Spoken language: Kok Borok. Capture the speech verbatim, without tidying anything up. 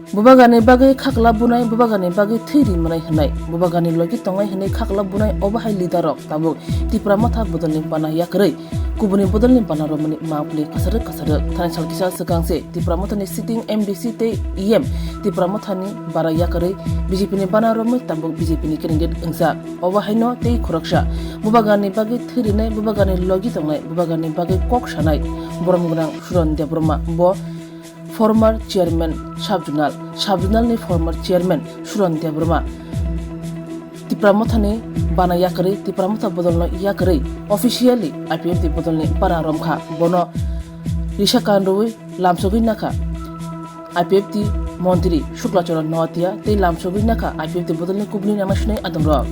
Bubagarni bagwi khakla bunai, bubagarni bagwi thwi ri mwnai hwnwi, bubagarni logi tongnai hwnwi khakla bunai, obo hai leader rok tabuk Tipra Motha bodolni bana yakarwi kubuni bodolni bana romani mapli kasarwk kasarwk. Thani sal kisa swkang se Tipra Mothani sitting M D C tei E M Tipra Mothani bara yakarwi B J P ni bana romwi tabuk B J P ni candidate wngsa. Obo haino tei khoroksa bubagarni bagwi thwi rinai, bubagarni logi tongnai, bubagarni bagwi kok sanai borom gwnang Suron Debbarma, bo former chairman sub-zonal, sub-zonal ni former chairman Suron Debbarma Tipra Mothani bana yakarwi, Tipra Motha bodolno yakarwi officially I P F T bodolni bana romkha. Bono risa kan rwui lamsogwi nakha I P F T montri Shukla Charan Noatia tei lamsogwi nakha I P F T bodolni kubuni nangnasinai adongrok.